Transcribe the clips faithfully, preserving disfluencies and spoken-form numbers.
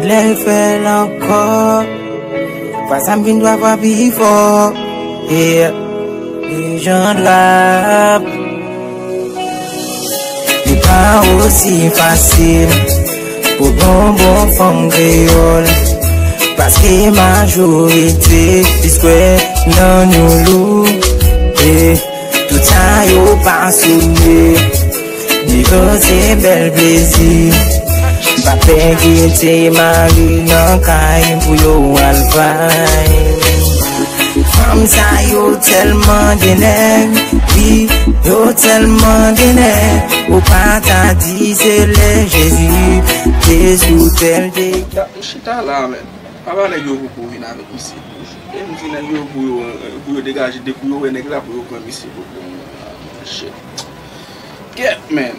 Lè l fè l ankò, fwa sa m vin twa fwa pi fò. Yeah. Lejann rap. Li pa osi fasil pou bon bon fanm kreyòl, paske majorite li kwè nan nou lou. Yeah. Tout sa yo pa sou li. Nivo se bèl plezi. Pa pè kite mari nan kay pou yo al bay. Fanm sa yo tèlman gen nèg, wi, yo tèlman gen nèg. Ou pa ta di se lè Jezi te sou tè l te. M chita la, men. Papa nèg yo poko vin avèk misye. E m di nèg yo pou yo, pou yo degaje de kou yo wè nèg la pou yo pran misye poko. Shit. Get, man.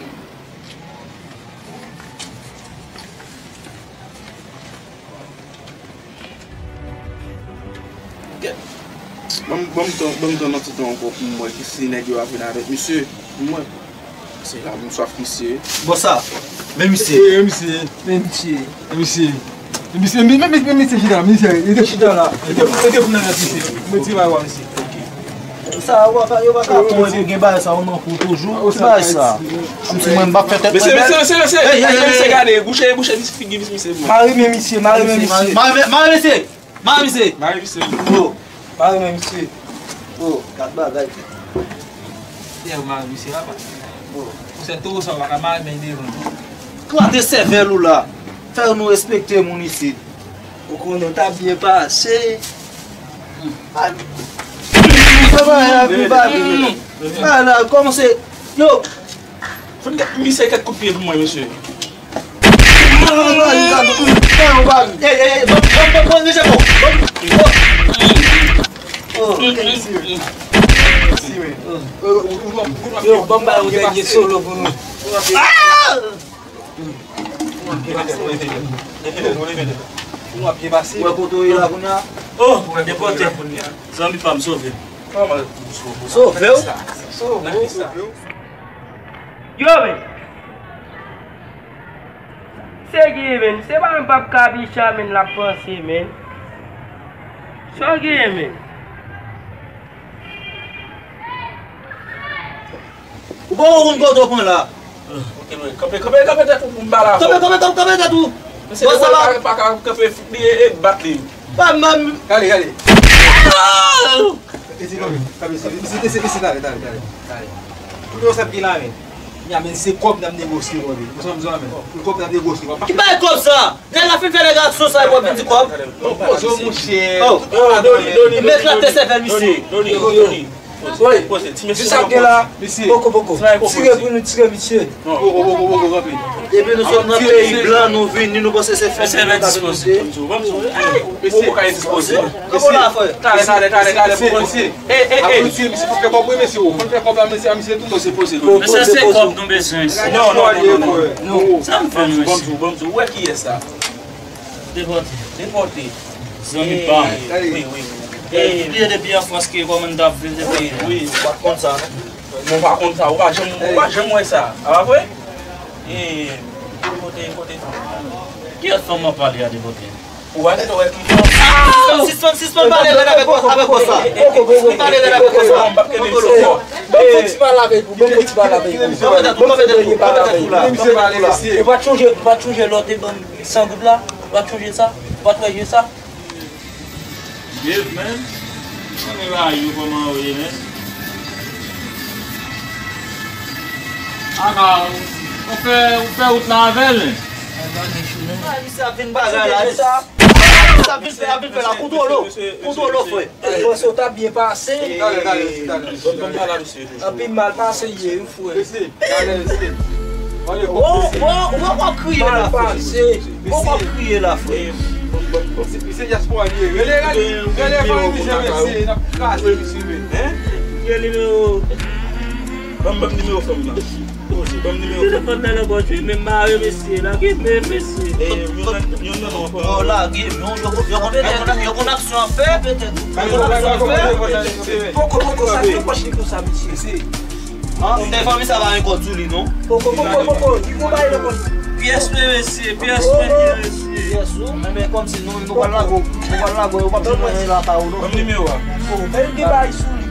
Get. Ban m, ban m tan, ban m tan nan ti tan ankò pou m wè ki si nèg yo ap vin avèk misye. Pou m wè. Se la, m swaf misye. Bon sa, men misye. Misye, misye. Men misye. Men misye. Men misye, men, men, men misye chita la, misye, li te chita la. Li te, li te pou nan misye. Men ti bagay misye. Sa, yo pa ka, yo pa ka pran, yo gen bagay sa, yo nan kou toujou. Ki bagay sa? Kòmsi mwen, m pa fè tèt mwen bèl. Mesye, mesye, mesye, mesye. Hey, hey, hey, mesye, hey. Gade, bouche, bouche, misye, figi, misye, misye. Mare men misye, mare men misye. Mare men, mare mesye. Mare misye. Mare misye. Oh, mare men misye. Oh, gad bagay. Yè, mare misye la, pa. Oh. Ou se towo sa, ou pa ka mare men devan. Klate sèvèl ou la. Fè nou respekte moun isit. Ou konnen w ta byen pase. Ay. Sa va, ya, pi ba. Ala, kòmanse. Yo. Fè n gad misye kèk kout pye pou mwen, mesye. Ey, ey, ey, ban m, ban m, ban m, ban m, mesye, bon. Bon. Oh, ok, mesye. Mesye. Yo, ban m ba yo dènye solo pou nou. Ah! Ou wè kote w ye la kounye a? Oh, depòte. Zanmi pa m, sove. Sove w? Sove w? Yo, men. Se gen, men. Se pa m p ap kabicha, men, l ap panse, men. Sa w gen, men? Ou pa konn kote w pran la. Ok, men, kanpe, kanpe, kanpe tèt ou pou m ba la. Kanpe, kanpe, kanpe, kanpe tèt ou. Mesye, bon, sa va. Pa, pa ka kanpe, li e, e bat li. Pa m, pa m. Gade, gade. Ese kanpe, kanpe, ese, ese, ese, ese, tale, tale, tale, tale. Kote w sap gen la, men? Nya, men se kòb n ap negosye, tande. Ou sanm zò, men. Se kòb n ap negosye. Ki bay kòb sa? Nèg la fin fè nèg aksyon sa, epi w ap vin di kòb. Poze w, monchè. Oh. Doni, Doni, Doni, Doni. Doni, Doni. Poze, ti mesye. Sa gen la, mesye. Poko, poko. Tire pou nou, tire, mesye. Poko, poko, poko, kanpe. Depi nou sot nan peyi blan, nou vini, nou panse se fè. Mesye, dispoze. Poko ka dispoze. Kòman la, frè? Tale, tale, tale, tale, poko. Mesye, mesye. Ey, ey, ey. Mesye, fò fè kòb, wi, mesye. Fò fè kòb la, mesye, a mesye tou, mesye, poze. Mesye, se kòb nou bezwen. Non, non, non, non, non. Sa m fè nou, mesye? Bon, bon, bon, wè kiyès sa? Depòte. Depòte. Zanmi pa m. Wi, wi, wi. Ey, bliye depi an Frans ke kòman n t ap viv depi. Wi, wi. Ou pa t konn sa, non? Mwen pa konn sa. Ou pa janm, ou pa janm wè sa. A pa vre? Ey, kote, kote fanm nan? Kiyès fanm w ap pale a, depòte? Ou pa gentan wè ki fanm? Sispann, sispann, sispann pale avèk, avèk, avèk bòs la. Sispann pale avèk bòs la. Ban m fè ti pale avèk ou, ban m fè ti pale avèk ou. Kanpe tèt ou, kanpe tèt ou, kanpe tèt ou la. Ou pa t chonje, ou pa t chonje lè w te ban m san goud la? Ou pa t chonje sa? Ou pa t wè je sa? Dave, man. Konnen bagay yo kòman yo ye, man. Aka, ou fè, ou fè wout la avè l, men. Ah, misye ap vin bagay la, misye. Misye ap vin fè, ap vin fè la. Kontwole w. Kontwole w, frè. Mwen panse w t ap byen pase. Talè, talè, talè. Anpil mal pase ye, wi, frè. Mesye, talè, mesye. Ou, ou, ou poko kriye la, frè. Ou poko kriye la, frè. Misye dyaspora li ye. Rele, rele, rele fanmi misye, mesye, n ap kraze misye, men. Hein? Rele nimewo. Ban m, ban m nimewo fanm nan. Poze, ban m nimewo fanm nan. Telefòn nan nan bò, men mare mesye, lage men mesye. Eh, yon nan, yon nan, non, non, lage, yon, yon, yon, yon, yon, yon aksyon a fè, petèt. Yon aksyon a fè. Poko, poko, sa fè pòch li konsa, mesye. Mesye. Hein? Tèl fanmi sa pa gen kòd sou li, non? Poko, poko, poko, li gon bagay nan kòd. Pyès mwen, mesye, pyès mwen, mesye. Pyès ou? Kòmsi nou, nou pral lage w, nou pral lage w, yo p ap jwenn anyen lakay ou non. Ban m nimewo a. Oh, men li gen bagay sou li.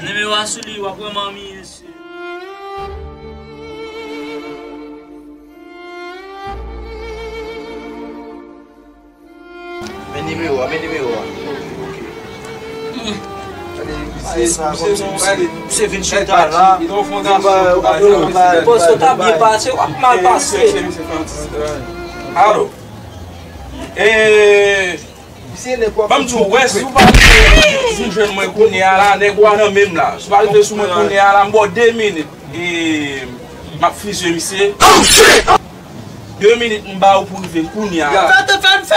Nimewo a sou li, w ap wè manmi, mesye. Men nimewo a, men nimewo a. Misye vin chita la. Poz yo ta byen pase, w ap mal pase. Alo. E, ban m di w, wè, si w pa rive vin jwenn mwen kounye a la, nèg ou a nan men m la. Si w pa rive sou mwen kounye a la, m ba w de minit. E, m ap fizye misye. De minit m ba ou pou rive kounye a. Fè, fè, fè,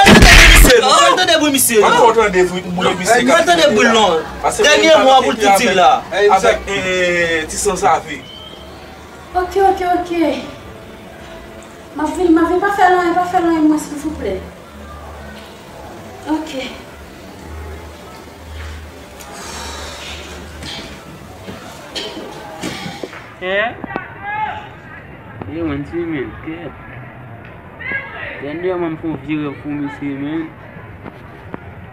fè tande bri misye non. Fè tande bri misye non. Fè tande bri l non. Dènye mo a pou l te di la. Avèk, eh, ti sansave. Ok, ok, ok. M ap vin, m ap vin, pa fè l anyen, pa fè l anyen mwen, silvouplè. Ok. Hein? Ye, mwen, ti men, kèt. Dènyèman, m fè yon vye rèv pou misye, men.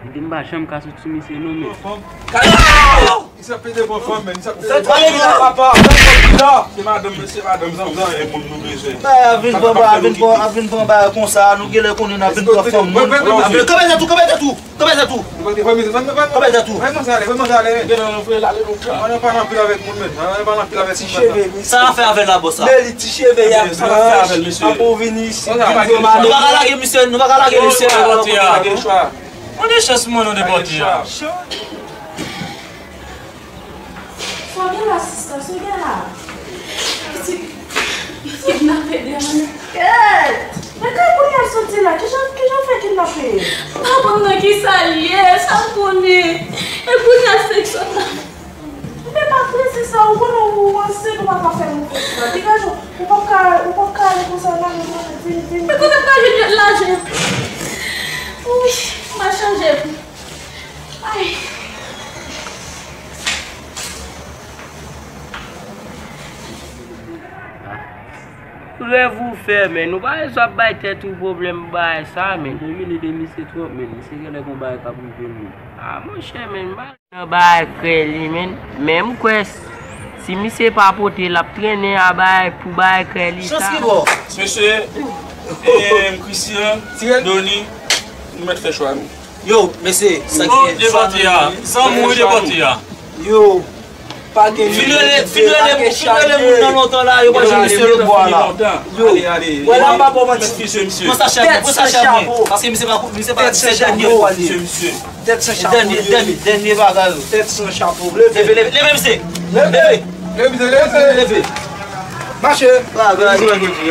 Li di m pa janm ka sot sou misye, non, men. Misye ap pede pran fanm, men. Misye ap pede pran fanm. Se madanm, se madanm, zanzan, e moun nou bezwen. Ba, a vin pran ba, a vin pran, a vin pran ba konsa, nou genlè konnen n ap vin pran fanm moun. Kanpe tèt ou, kanpe tèt ou, kanpe tèt ou. Kanpe tèt ou. Ann pa nan pil avèk moun, men. Ann pa nan pil avèk moun, men. Sa a fè avè l la, bòs la. Men li ti cheve y ap blanch, apre w vini isit, vin fè mal. Nou pa ka lage misye, nou pa ka lage misye. Mande chans mwen non depòte a. Sa w gen la, sista? Sa w gen la? Pitit, pitit kidnape devan nou. Kèt! Men kay kounye a l soti la? Kijan, kijan w fè kidnape? M pa konn nan kisa l ye, sa m konnen. E kounye a l fèk sot la. Men pa prese sa, ou konnen ou ansent, ou pa ka fè mouvans la. Degaje w, ou p ap ka, ou p ap ka ale konsa nan men mwen, vin, vin. Men kote m pral jwenn lòt lajan? Wi, m a chanje. Ay. Rèv ou fè, men. Ou pa bezwen ap bay tèt ou pwoblèm pou bagay sa, men. Domine de misye twòp, men. Misye genlè gon bagay k ap rive l, men. A, monchè, men, m pa nan bagay krè li, men. Men m kwè s-, si misye pa pote, l ap trennen a bagay pou bagay krè li sa. Chans ki bò. Mesye, e, Christian, Doni, nou mèt fè chwa nou. Yo, mesye, sa ki gen depòte a. Zanmi w depòte a. Yo, pa gen fin rele, fin rele, fin rele moun nan lontan la, yo pa jwenn misye. Yo, wè la, m pa ba w manti. Pran sa chèf mwen, pran sa chèf mwen. Paske misye pa, misye pa, se dènye fwa li ye. Tèt san chapo. Dènye, dènye, dènye bagay yo. Tèt san chapo. Leve. Leve, leve, leve, misye. Leve. Leve, leve, leve. Mache.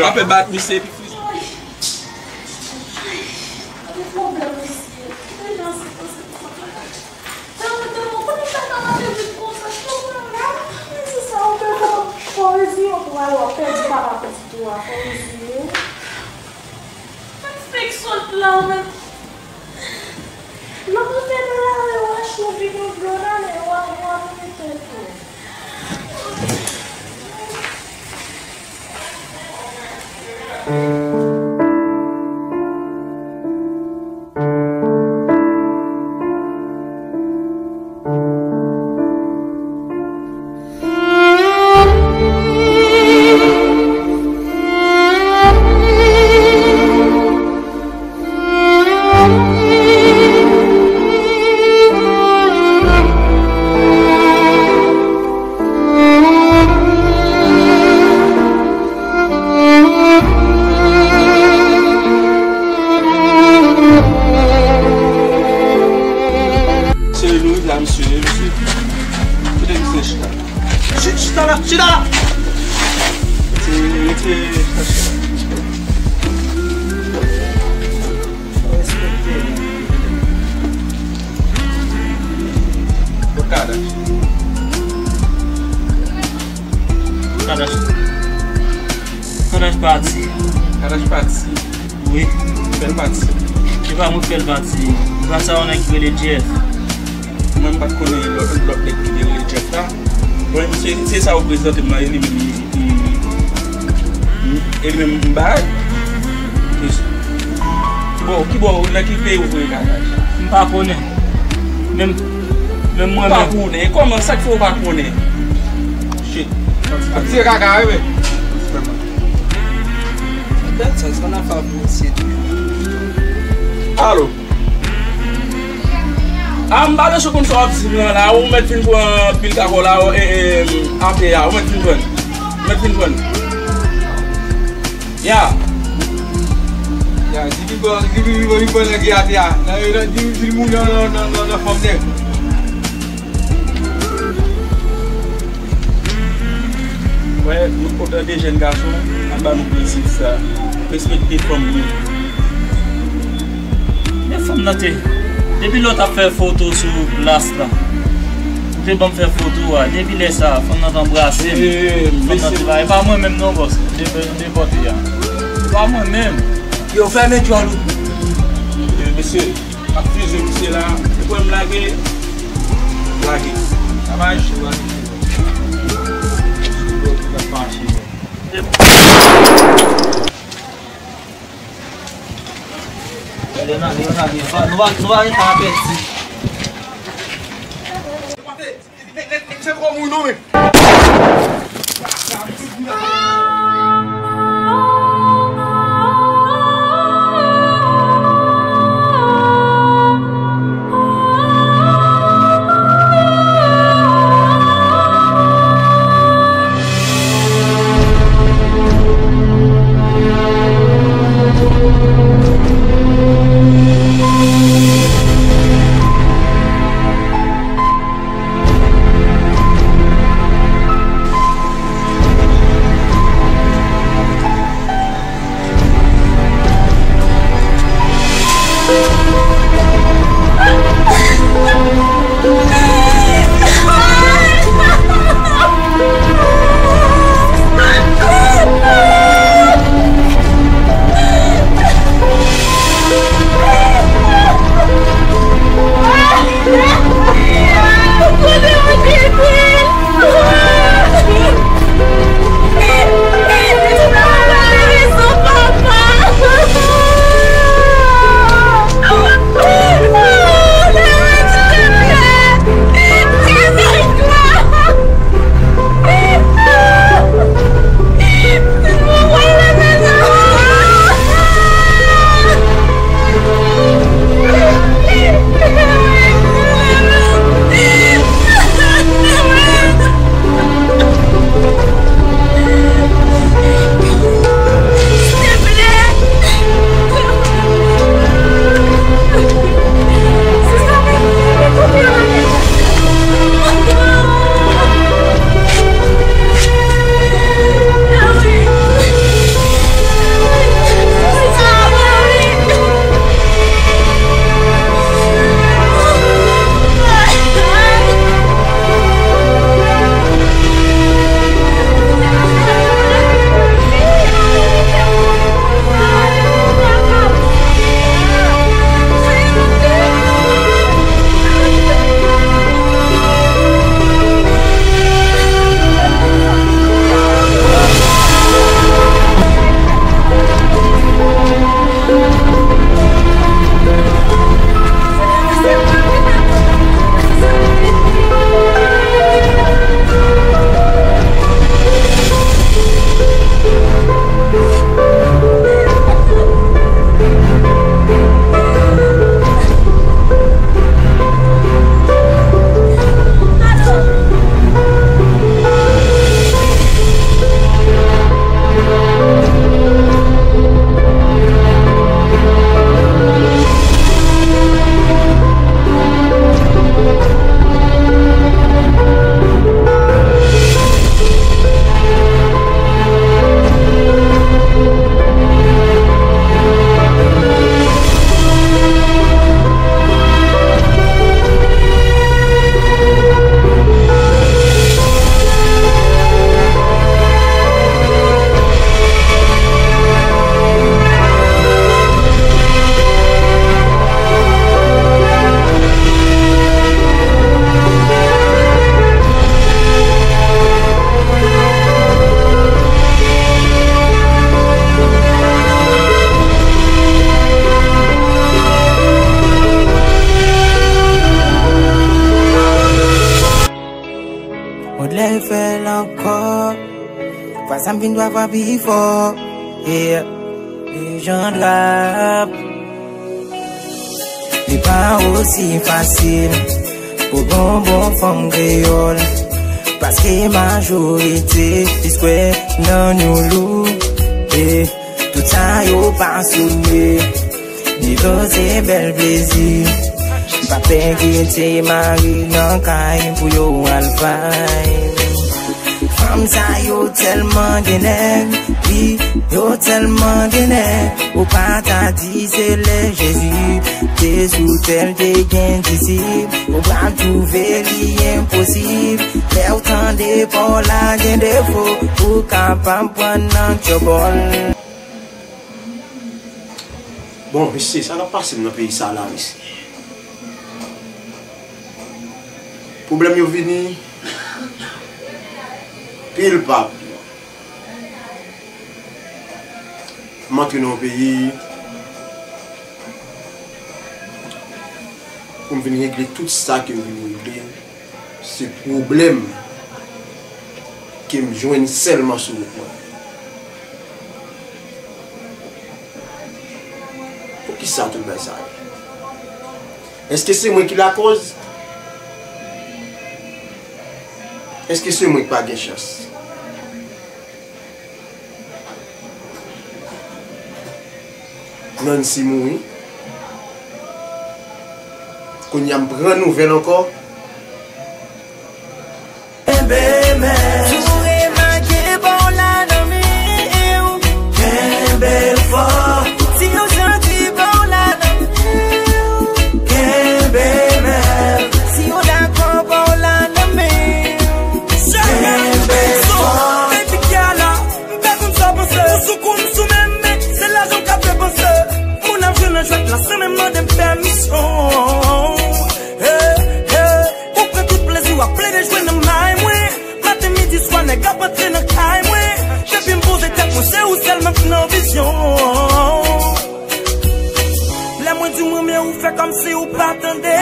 Apre bat misye. Tèlman, tèlman, kote sa ka mache vit konsa? Chòk la la. Men se sa, ou fè fò, fò reziye w pou ale, w ap pèdi papa pitit ou a, fò reziye w. Mwen fèk sot la, men. Lòt kote de la, men w ap chou vin yon dlo la, men w ap, w ap mete tou. Se nou la, mesye, mesye. Kote misye chita? Chita la, chita la! Rete, rete. Respekte. Bon, Kadash. Kadash. Kadash pati. Kadash pati. Wi. Fè l pati. Se pa mwen k fè l pati. Se pa sa yon nèg ki rele Jeff. Mwen, m pa t konnen lòt, lòt nèg ki te rele Jeff la. Bon, se, se sa ou prezante m la, e li menm, m, m, m, e li menm m bay. Yes. Bon, ki bò, nan ki peyi ou voye kaka? M pa konnen. Menm, menm mwen menm. Ou pa konnen? Kòman, sa k fè ou pa konnen? Shit. Ap tire kaka, wi, men. Bèl sèks, konn ap fè ap mesye tou. Alo. A, m pa bezwen konn sa w ap di m nan la, ou mèt fin pran pil kakò la, e, e, atè a, ou mèt fin pran. Ou mèt fin pran. Ya. Ya, di li bon, di li bon, li bon nèg ki atè a. Nan, nan, di, di moun nan, nan, nan, nan, nan fanm nèg. Wè, nou kontan de jèn gason ap ba nou prensip sa. Respekte fanm nou. Men fanm nan te, depi lè w t ap fè foto sou plas la, ou te ban m fè foto a, depi lè sa a, fanm nan t anbrase m. Fanm nan te ba, e pa mwen menm non, bòs, m te, m te pòte a. E pa mwen menm. Yo, fèmen djòl ou. E, mesye, ap fize misye la. Ou kwè m lage? Lage. Sa mache, w a misye. Misye, bro, ki t ap mache. Leonardo, Leonardo, nou va, nou va, nou va ret a pèdi. Nèg, nèg, nèg, se tro moun non, men. M vin twa fwa pi fò. Yeah. Lejann rap. Li pa osi fasil pou gon bon fanm kreyòl, paske majorite li kwè nan nou lou. Yeah. Tout sa yo pasyone, li doze bèl plezi. Pa pè kite mari nan kay pou yo al vibe. Fanm sa yo tèlman gen nèg, wi, yo tèlman gen nèg. Ou pa ta di se lè Jezi te sou tè l te gen disip. Ou pral twouve li enposib. Lè w tande pa w la gen defo, ou kapab pran nan tchòbòl. Bon, mesye, sa k ap pase m nan peyi sa la, mesye? Pwoblèm yo vini pil pa pil. M antre nan yon peyi pou m vin regle tout sa ke m vin regle. Se pwoblèm ke m jwenn sèlman sou wout mwen. Poukisa tout bagay sa yo? Èske se mwen ki lakòz? Èske se mwen ki pa gen chans? Nancy mouri. Kounye a m pran nouvèl ankò. Kenbe men. Si w remake pa w la nan men w, kenbe l fò. Si w santi pa w la nan men w, kenbe men. Si w dakò pa w la nan men w, kenbe l fò. Baby girl, m pa konn sa w panse. Ou sou kou m sou men, men se lajan w ka fè panse. Moun ap jwe nan jwèt la san menm mande m pèmisyon. Hey, hey, ou pran tout plezi w ap plede jwe nan may mwen. Maten, midi, swa, nèg ap antre nan kay mwen. Depi m poze tèt mwen, se ou sèlman k nan vizyon. Lè mwen di w m renmen w, ou fè kòmsi ou pa tande.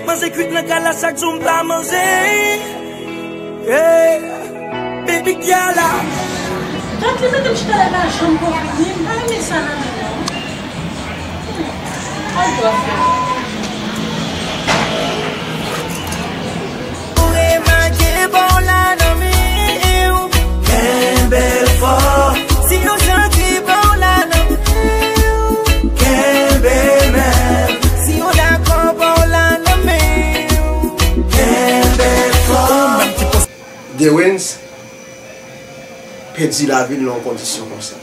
Manje kwit nan kay la, chak jou m pa manje. Yeah. Baby girl, ah. Gad li mete m chita la, l pa janm konprann li. M pa renmen sa nan men l, non. Al dwa fè. Ou remake pa w la nan men w, kenbe l fò. Si w santi pa w la nan men w, kenbe men. Si w dakò pa w la nan men w, kenbe l fò. Dewens pèdi lavi l nan yon kondisyon konsa.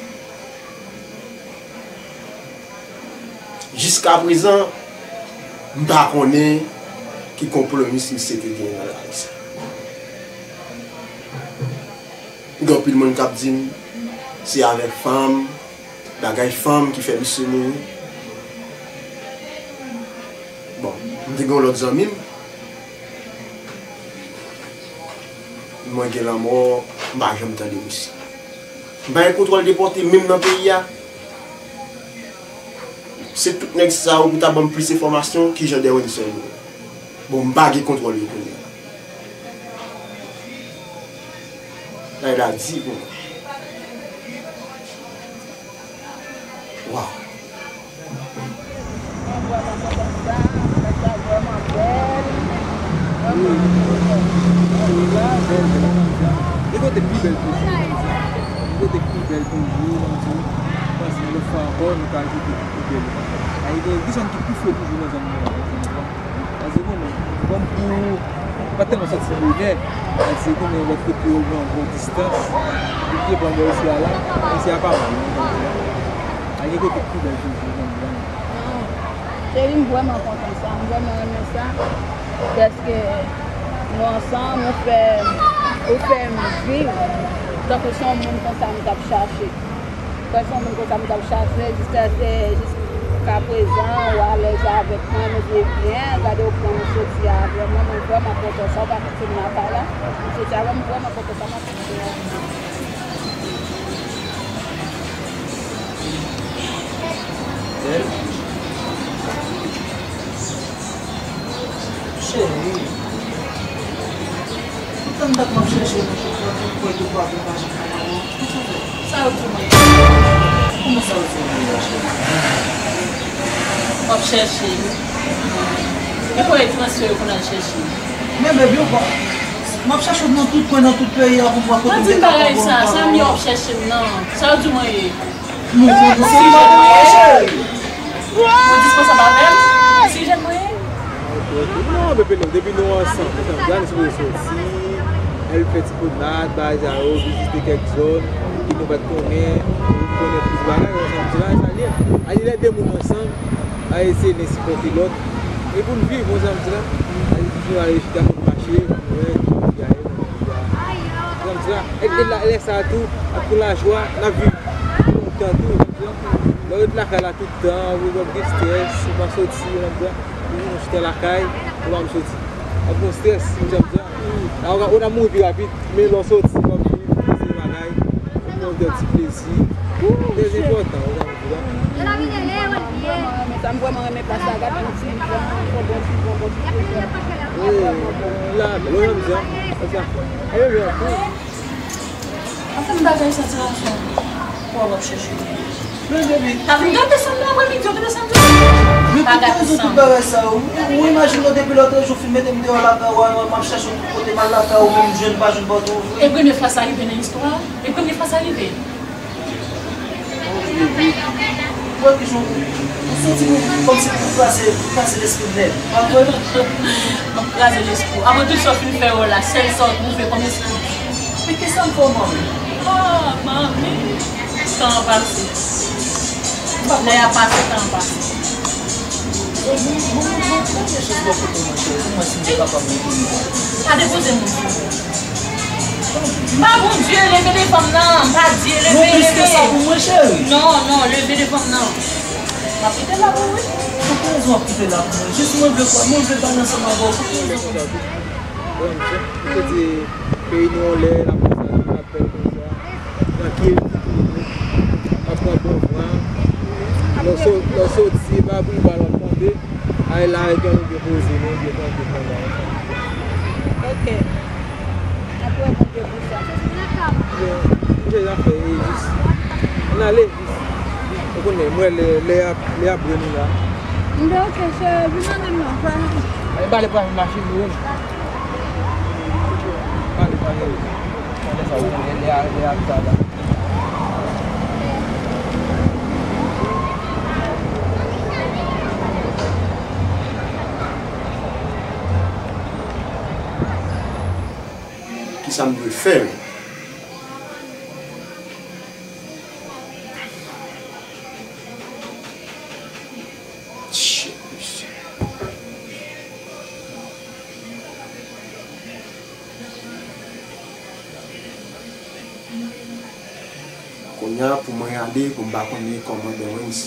Jiskaprezan, m pa konnen ki konpwomis misye te genyen nan lavi sa. Gen anpil moun k ap di m se avèk fanm, bagay fanm ki fè misye mouri. Bon, m te gen yon lòt zanmi m. Mwen gen lanmò, m pa janm tande misye. M pa gen kontwòl de pòte menm nan peyi a. Se tout nèg sa yo pou ta ban m plis enfòmasyon kijan Derwenson ye. Bon, m pa gen kontwòl yo kounye a. Bagay la di pou mwen. Waw. Wi, wi, la bèl, bèl. Gen kote pi bèl toujou nan Ayiti. Gen kote pi bèl toujou nan Ayiti. Paske lòt fwa ankò, nou ka ajoute pi bèl. Ayiti, ki zòn ki pi fre toujou nan zòn nou an? Paske konnen, kòm pou, pa tèlman sòti bonè, paske konnen lòt kote yo gen yon bon distans, pou te pran bò isi a la, isi a pa mal, non, konnen. A gen kote ki pi bèl toujou, konnen, non. Cheri, m vrèman kontan sa, m vrèman renmen sa, paske nou ansanm, ou fè, ou fè m viv, tankou se yon moun konsa m t ap chache. Pèsonn moun konsa m t ap chache, jiskaske, jiskaprezan, ou alèz avèk mwen, nou viv byen, gade ou pran nou soti a, vrèman, mwen vrèman kontan sa, ou pa konn se m lakay la, m soti a, mwen vrèman kontan sa, m ap. Bèl. Cheri. Tann dat m ap chèche nou, chèche nou, pou m kwè ke w pa vin mache nan mwen. Sa yo di mwen? Kòman sa yo di mwen, cheri? W ap chèche yo. E kote transfè yo pou n al chèche yo? Men, baby, yo pa. M ap chèche w nan tout kwen, nan tout peyi a pou m wè kote m te ka pran bon. Pa di m bagay sa, sa m yo ap chèche m nan. Sa yo di mwen ye? Nou konn sa m pa konn, cheri. Ou disponsab avè m? Si jèn mwen ye? Non, bebe, non, depi nou ansanm, nou sanm jan, nou sipoze soti, al fè ti pwomnad, bagay sa yo, vizite kèk zòn ke nou pa t konnen, pou konnen plis bagay, ou sanm di la, e sa l ye. Aji lè de moun ansanm, a eseye nen sipòte lòt, e pou n viv, ou sanm di la, aji toujou al rejte a fòk mache, pou nou wè ki bagay, ou sanm di la. E, e la, lè sa a tou, ap gen lajwa, n ap viv lontan tou, ou sanm di la. Lè w ret lakay la tout tan, w ap gen strès, ou pa soti, ou ap gen, ou chita lakay, ou pa soti. W ap gen strès, ou jan di a. La, ou ka, ou ta mouri pi rapid, men lè w soti, w ap viv, w ap fè bagay, w ap pran de ti plezi. Trè enpòtan, ou jan di a. Mwen, mwen, mwen, sa m vrèman renmen plas la, gade yon ti van, yon bon ti van, bon ti van. Wi, la bèl, ou jan di a. Konsa. E byen, wi. Anfen, m ta fè santi ansanm. Pou w ap chèche. Men, baby. T ap vin gade sanm nan apre midi, ou te desann tou. Men pa gade sanm. Tout bagay sa, ou, ou imajine w depi lòtrejou fin mete m deyò lakay ou, m ap chèche w tout kote, m al lakay ou, men m jwenn, pa jwenn pa w tou. E premye fwa sa rive nan istwa? E premye fwa sa rive? Mon Dieu, baby. Wè kijan ou, ou santi m kòmsi pou kraze, kraze lespri m nèt. Pa vre? M ap kraze lespri w. Apre tout sa w fin fè yo la, sèl sa w twouve kòm eskiz. Men kisa m fè w, manmi? Ah, manmi. Tan an pase. Lè a pase, tan an pase. Bon, bon, bon, bon, premye chans bò kote mwen, cheri, pou mwen si m te kapab retounen. Pa depoze m non. M pa Bondye, leve devan m nan. M pa Dye, leve, leve. Non, plis ke sa pou mwen, cheri. Non, non, leve devan m nan. M ap kite l la pou ou, wi. Pou ki rezon w ap kite l la pou mwen? Jis mwen vle kwè, mwen vle bay ansanm avè w. Pou ki rezon? Bon, m se, m se di, peyi nou anlè, la konsa, nou pa bèl konsa. Trankil, ap pran bon van. Lè w so-, lè w soti, pa pou bal w ap tande. Ay la, e jan nou byen poze, nou byen trankil konsa. Ok. N ap wè Bondye pou sa. Byen, m deja fè, e jis. Ann ale. Ou konnen, m wè lè, lè ap, lè ap bre nou la. M di, ok, cheri, vin mande m yon fè. E ba le pral mache nou menm. Ba le pral. Tande sa, ou konnen, lè a, lè ap sa la. Kisa m dwe fè? Shit, mesye. Kounye a, pou mwen ale, pou m pa konnen kòman Dewens,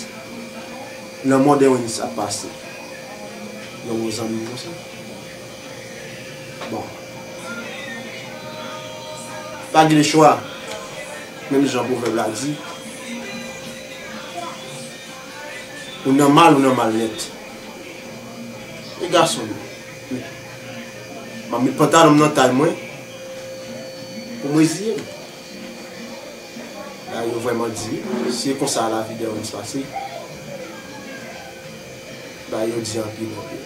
lanmò Dewens ap pase. Yon bon zanmi m konsa. Bon. Pa gen lechwa. Menm jan pwovèb la di, ou nan mal, ou nan mal nèt. E gason m. M ap met pantalon m nan tay mwen pou m reziye m. Bagay yo vrèman di, wi. Se konsa lavi Dewens pase. Bagay yo di anpil, anpil.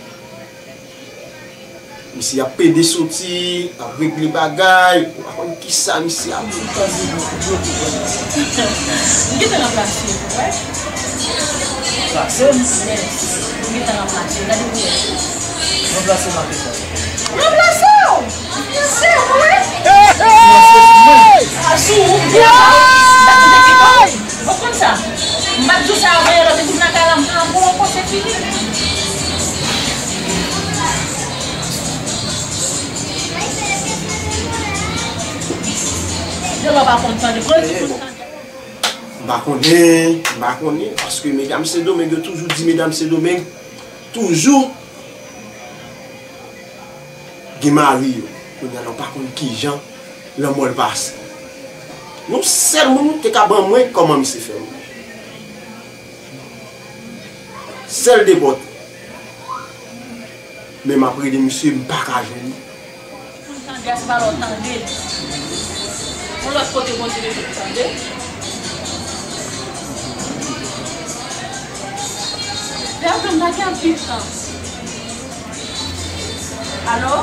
Misye ap pede soti, ap regle bagay. Ou pa konn kisa misye ap di. M gentan ranplase w, wè. Ranplase m? Yes. M gentan ranplase w. Gade pou wè. Ranplase m ak kisa? Ranplase w! Fiyanse w, wi! Fiyanse sou mwen? A, sou ou, m te ranplase. M pa t kite ki pa w. Ou konn sa? M pa t di w sa avan yè, lè w te vin lakay la, m pa bon ankò, se fini. Depi w pa konn tande, pran ti kout tande. M pa konnen, m pa konnen, paske medam Sendomeng yo toujou di medam Sendomeng toujou gen mari yo. Kounye a la, w pa konn kijan lanmò l pase. Yon sèl moun te ka ban mwen kòman misye fè mouri. Sèl depòte. Men m ap rele misye, m pa ka jwenn li. Pou l tande a, se pa lè w tande. Yon lòt kote Bondye te fè l tande. Lè m pa gen anpil tan. Alo?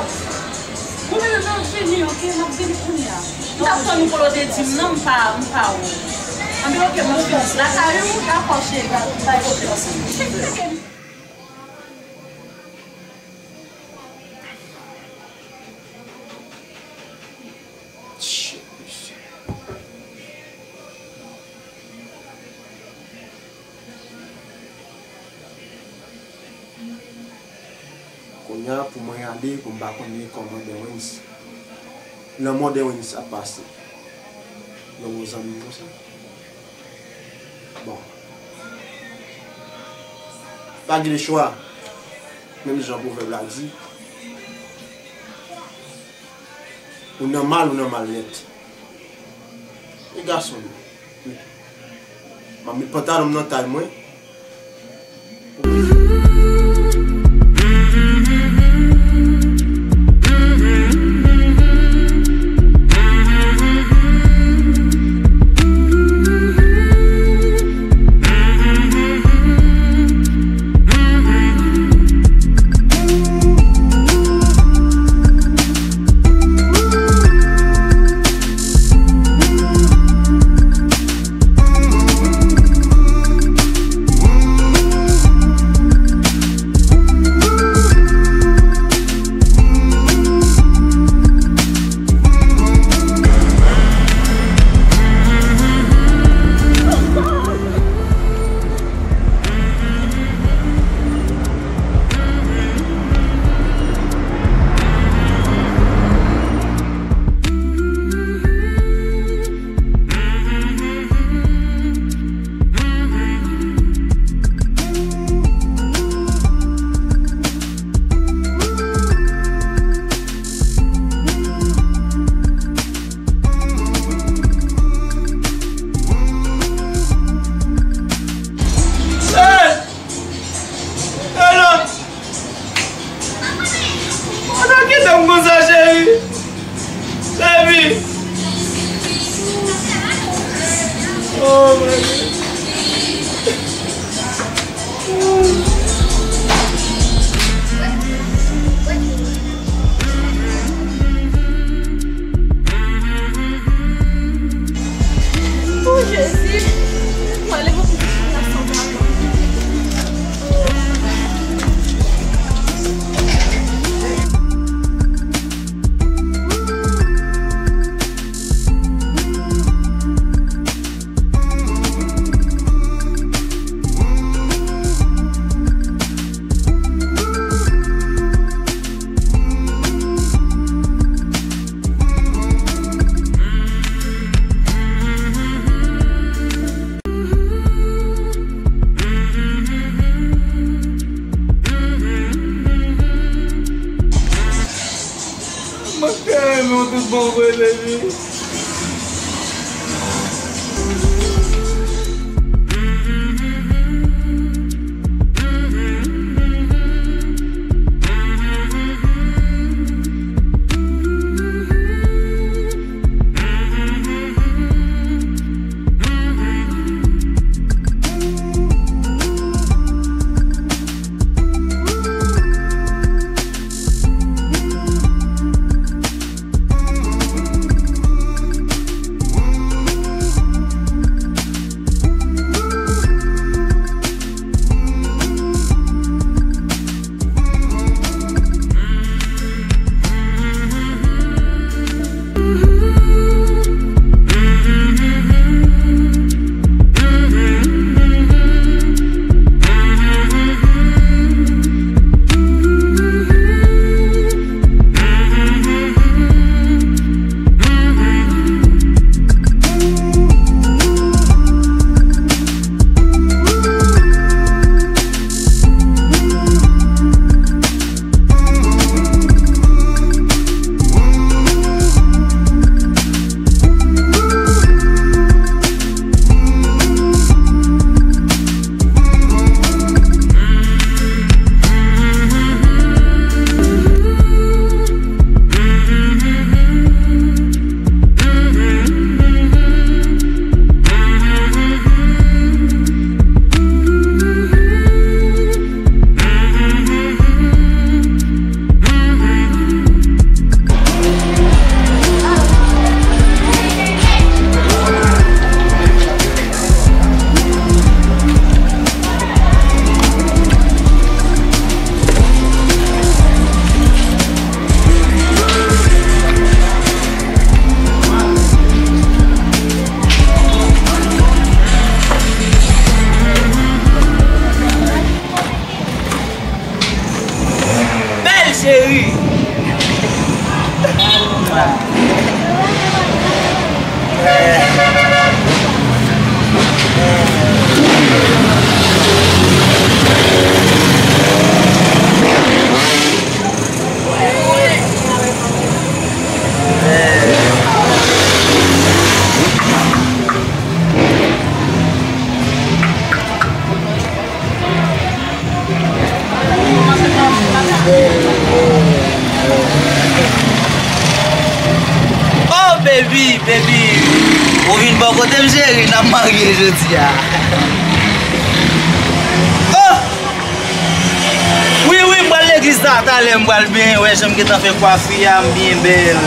Wi, wi, m ap vini, oke? M ap vini kounye a. M t ap tann ou pou w te di m non, m pa, m pa wè w. Anben, oke, m ap vini. Lakay ou? Dakò, cheri. Bay kote ansanm. Shit, mesye. Kounye a, pou mwen ale, pou m pa konnen kòman Dewens, lanmò Dewens ap pase. Yon bon zanmi konsa. Bon. Pa gen chwa. Menm jan pwovèb la di, ou nan mal, ou nan mal nèt. E gason m. M ap met pantalon m nan tay mwen. Hey! Hey, non! Ou pa kite m konsa, cheri. Baby. Oh my God. Oh, Jezi. Mwen, lè mwen konn sa, sa pa bon. Mwen te renmen w tout bon vre, baby. Cheri. Oh baby, baby. Ou vin bò kote m, cheri, n ap marye jodi a. Oh! Wi, wi, m pral legliz la talè, m pral byen wè jan m gentan fè kwafi a, m byen bèl.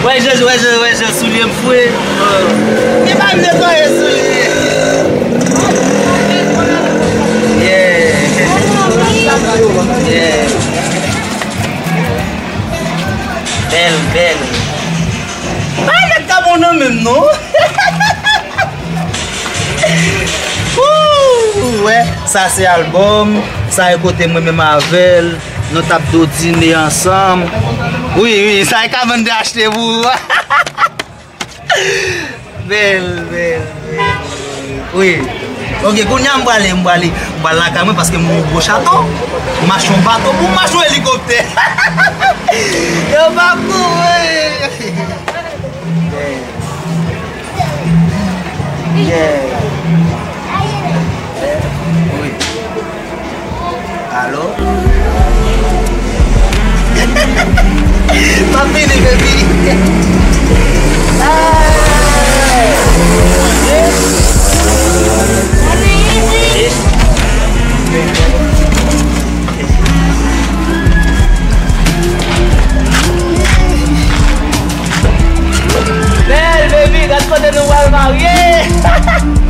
Wè je, wè je, wè je, soulye m fre. Li pa m netwaye soulye. Yeah. Yeah. Bèl, bèl. Pa nèg ka bon nan menm non. Ooh, wè, sa se albòm, sa e kote mwen menm avè l, nou t ap dodine ansanm. Wi, wi, sa e ka vann de achte pou ou. Bèl, bèl, bèl. Wi. Ok, kounye a m prale, m prale, m pral lakay mwen paske m yon gwo chato. M achte yon bato pou m achte yon elikoptè. Yo pa kouri. Yeah. Wi. Alo? Pa fini, baby. Ah. Bèl, baby, gad kote nou pral marye.